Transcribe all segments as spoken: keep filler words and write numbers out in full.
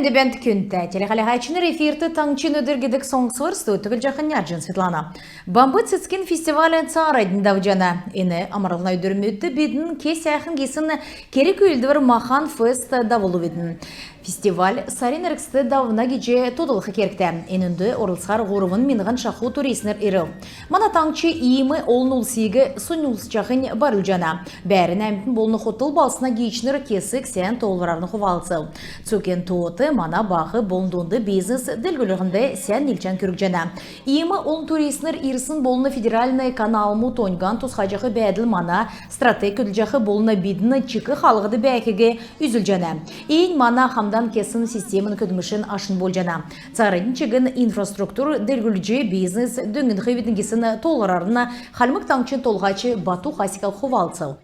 Бәәнт, күндтә телехәләһәчнр! Эфирт «Таңһчин өдр» гидг соңсвр. Студьд Түглҗәхнә Ярҗин Светлана. Бамб цецгин фестиваль цааранднь давҗана. Эн амрлһна өдрмүдт бидн ке сәәхн гисн керг-үүлдвр «Махан-фест» давулвидн. Фестиваль сарин эргцд давна гиҗ тодлх кергтә. Энүнд орлцхар һурвн миңһн шаху туристнр ирв. Мана таңһч иим олн улсиг соньмсҗахнь байрлулҗана. Бәәрн әмтн болн хотл балһсна гиичнр кесг сән тоолврарн хувалцв. Цуг эн тоот мана баһ болн дунд бизнес делгрүлһнд сән нилчән күргҗәнә. Иим олн туристнр ирсн болн федеральн каналмуд оньган тусхаҗах бәәдл мана стратег көдлҗәх болн бидн чик хаалһд бәәхиг үзүлҗәнә. Эннь мана хамдан кесн системн көдлмшин ашнь болҗана. Цааранднь чигн инфраструктур делгрүлҗ, бизнес дөңнхвидн гисн тоолврарн Хальмг Таңһчин Толһач Бату Хасиков хувалцв.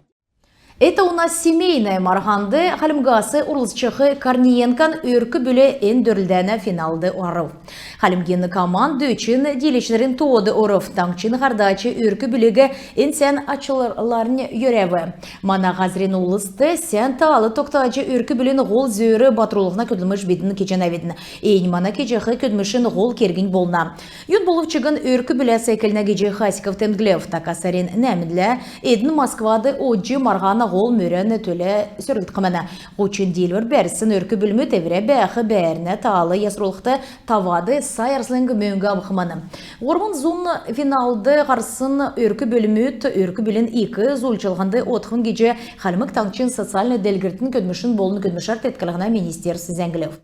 «Это у нас семейное» марһанд Хальмгас орлцҗах Корниенкон өрк-бүл эн дөрлдәнә финалд орв. Хальмгин команд дөчн дииләчнрин тоод орв. Таңһчин һардач өрк-бүлиг эн сән ачлврарнь йөрәв. Мана һазрин улст сән таал тогтаҗ, өрк-бүлин һол зөөр батрулһна көдлмш бидн кеҗәнәвидн. Эннь мана кеҗәх көдлмшин һол кергнь болна. Юн болв чигн өрк-бүләс эклнә гиҗ Хасиков темдглв. Така сарин нәәмнлә эдн Москвад одҗ марһана һол мөрән төлә сөрлцхмн. Һучн диилвр бәрсн өрк-бүлмүд эврә бәәх бәәрнә таал ясрулхд тавад сай арслң мөңг авхмн. Һурвн зун финалд һарсн өрк-бүлмүд өрк-бүлин ик зуульчллһнд одхмн гиҗ Хальмг Таңһчин социальн делгрлтин, көдлмшин болн көдлмшәр теткллһнә министерств зәңглв.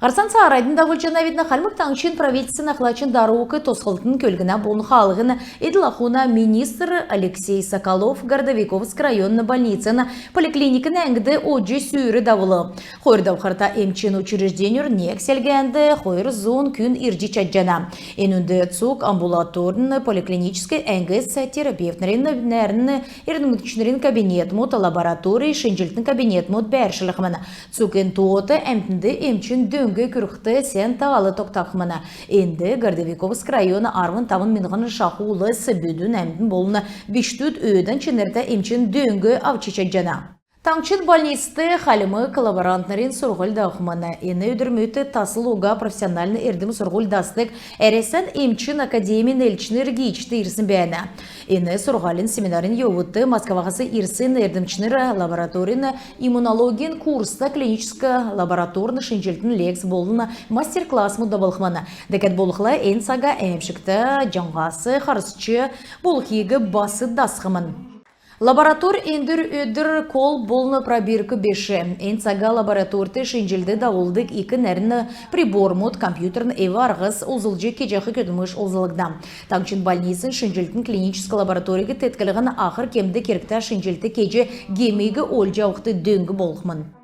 Һарцан цааранднь давулҗанавидн. Хальмг Таңһчин правительствин ахлачин дарук, тосхлтын, көлгнә болн хаалһин эдл-ахун министр Алексей Соколов Городовиковск района больницин поликлиникин әңгд одҗ сүүр давулв. Хойр давхрта эмчин учрежденьүр нег селгәнд хойр зун күн ирҗ чадҗана. Энүнд цуг амбулаторн, поликлиническ әңгс, терапевтнрин, нәрн эрдмчнрин кабинетмүд, лаборатори, шинҗллтин кабинетмүд бәәршлхмн. Цуг эн тоот әмтнд эмчин дөң күрхд сән таал тогтахмн. Энд Городовиковск района арвн тавн миңһн шаху улс, бүдүн әмтн болн бичкдүд өөдән чинртә эмчин дөң авч чадҗана. Таңһчин больницд хальмг лаборантнрин сурһуль давхмн. Эн өдрмүдт тасл уга профессиональн эрдм сурһуль дасдг Әрәсән эмчин академин элчнр гиичд ирсн бәәнә. Эн сурһулин семинарин йовудт Москваһас ирсн эрдмчнр лабораторин иммунологин курста клиническ лабораторн шинҗллтин лекц болн мастер-классмуд давулхмн. Дәкәд болхла эн цага әәмшгтә җаңһас харсҗ болхиг бас дасхмн. Лаборатор эндр өдр колб болн пробирк биш. Эн цага лабораторьт шинҗллт давулдг ик нәрн прибормуд, компьютерн эв-арһс олзлҗ кеҗәх көдлмш олзлгдна. Таңһчин больницин шинҗллтин клиническ лабораториг теткллһн ахр кемд кергтә шинҗллт кеҗ, гемиг олҗ авхд дөң болхмн.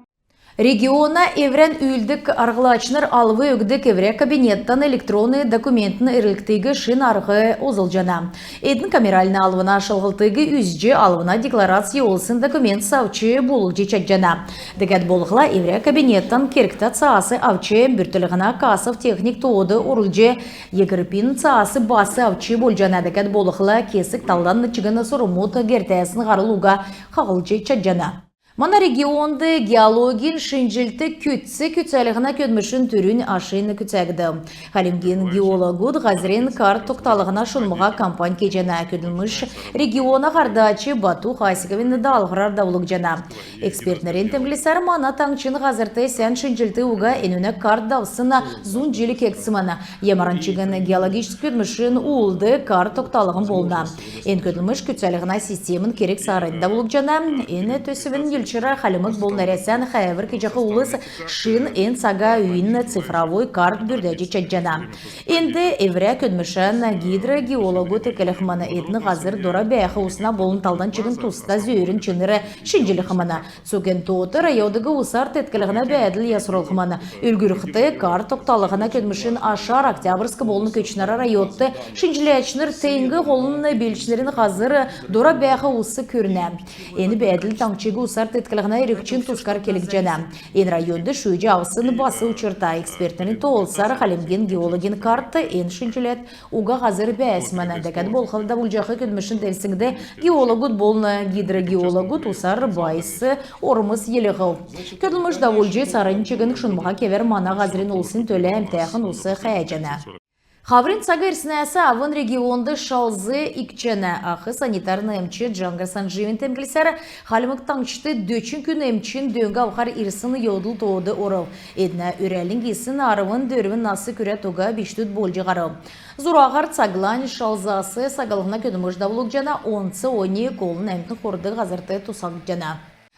Региона эврән үүлддг арһлачнр алв өгдг эврә кабинеттан электронн документин эрлһтин шин арһ олзлҗана. Эдн камеральн алвна шалһлтыг үзҗ, алвна декларац йовулсн документс авч буулһҗ чадҗана. Дәкәд болхла эврә кабинеттан кергтә цаас авч, бүртклһнә кассов техник тоод орулҗ, ЕГРП-н цаас бас авч болҗана. Дәкәд болхла кесг талдан чигн сурврмуд гертәсн һарл уга хаһлҗ чадҗана. Мана регионд геологин шинҗллт күцц күцәлһнә көдлмшин түрүн ашнь күцәгдв. Хальмгин геологуд һазрин карт тогталһна шунмһа кампань кеҗәнә. Көдлмш региона һардач Бату Хасиковин даалһврар давулгдҗана. Экспертнрин темдглсәр, мана таңһчин һазрт сән шинҗллт уга, энүнә карт давсн зун җил кегдсмн. Ямаран чигн геологическ көдлмшин уулд карт тогталһн болна. Эн көдлмш күцәлһнә системн керг сарин давулгдҗана. Эн төсвин нилчәр Хальмг болн Әрәсән хәәвр кеҗәх улс шин, эн цага үйин цифровой карт бүрдәҗ чадҗана. Энд эврә көдлмшән гидрогеологуд эклхмн. Эдн һазр дора бәәх усна болн талдан чигн туста зөөрин чинр шинҗлхмн. Цуг эн тоот райодыг усар тетклһнә бәәдл ясрулхмн. Үлгүрлхд, карт тогталһна көдлмшин ашар Октябрьск болн Көтчнрә райодт шинҗләчнр теңг һолын белчнрин һазр дора бәәх ус күрнә. Эн бәәдл таңһчиг усар тетклһнә эргчин тускар келгдҗәнә. Эн районд шүүҗ авсн бас учрта. Экспертнрин тоолсар, Хальмгин геологин карт эн шинҗләд уга һазр бәәсмн. Дәкәд болхла, давулҗах көдлмшин девсңд геологуд болн гидрогеологуд усар байс ормс йилһв. Көдлмш давулҗ, сарин чигн шунмһа кевәр мана һазрин улсин төлә әмтәхн ус хәәҗәнә. Хаврин цаг ирснәс авн регионд шалз икдҗәнә. Ах санитарн эмч Джангар Санджиевин темдглсәр, Хальмг Таңһчд дөчн күн эмчин дөң авхар ирсн йовдл тоод орв. Эднә өрәлнь гисн арвн дөрвн нас күрәд уга бичкдүд болҗ һарв. Зураһар цаглань шалзас саглһна көдлмш давулгдҗана. Онц оньг олн әмтн хурдг һазрт тусхагдҗана.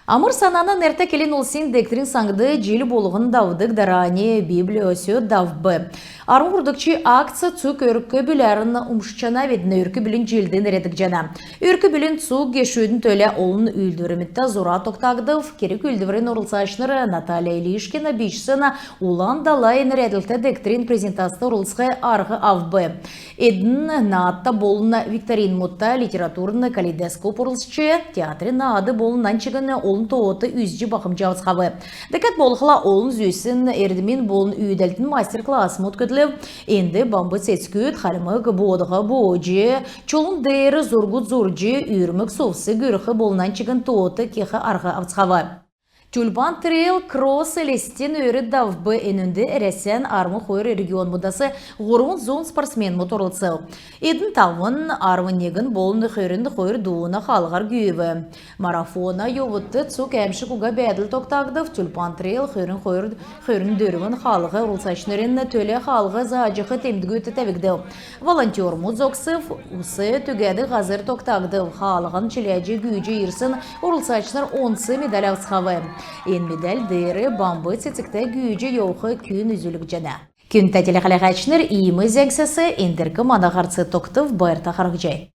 Амр-Санана нертә келн улсин дегтрин саңд җил болһн давдг дарани «Библиосөд» давв. Арвн һурвдгч акц цуг өрк-бүләрн умшҗанавидн. Өрк-бүлин җилд нерәдгдҗәнә. Өрк-бүлин цуг гешүдин төлә олн үүлдврмүдтә зура тогтагдв. Керг-үүлдврин орлцачнр Наталья Илишкина бичсн «Улан далай» нерәдлһтә дегтрин презентацд орлцх арһ авв. Эдн наадта болн викторинмудта, литературн калейдоскоп орлцҗ, театрин наад болн нань чигн олн тоот үзҗ, бахмҗ авцхав. Дәкәд болхла, олн зүсн эрдмин болн үүдәлтин мастер-классмуд көдлв. Энд бамб цецгүд, хальмг боодһ бооҗ, чолун деер зургуд зурҗ, үүрмг сувс гүрх болн нань чигн тоот кех арһ авцхав. «Тюльпан Трейл» кросс Элстин өөр давв. Энүнд Әрәсән арвн хойр регионмудас һурвн зун спортсменмуд орлцв. Эдн тавн, арвн негн болн хөрн хойр дууна хаалһар гүүв. Марафона йовудт цуг әәмшг уга бәәдл тогтагдв. «Тюльпан Трейл» хөрн хойр, хөрн дөрвн хаалһ орлцачнрин төлә хаалһ зааҗах темдгүд тәвгдв. Волонтермуд зогсв. Ус түгәдг һазр тогтагдв. Хаалһан чиләҗ гүүҗ ирсн орлцачнр онц медаль авцхав. Эн медаль деер бамб цецгтә гүүҗ йовх күн үзүлгдҗәнә. Күндтә телехәләһәчнр, иим зәңгсәс эндрк мана һарц тогтв. Байрта харһцхай.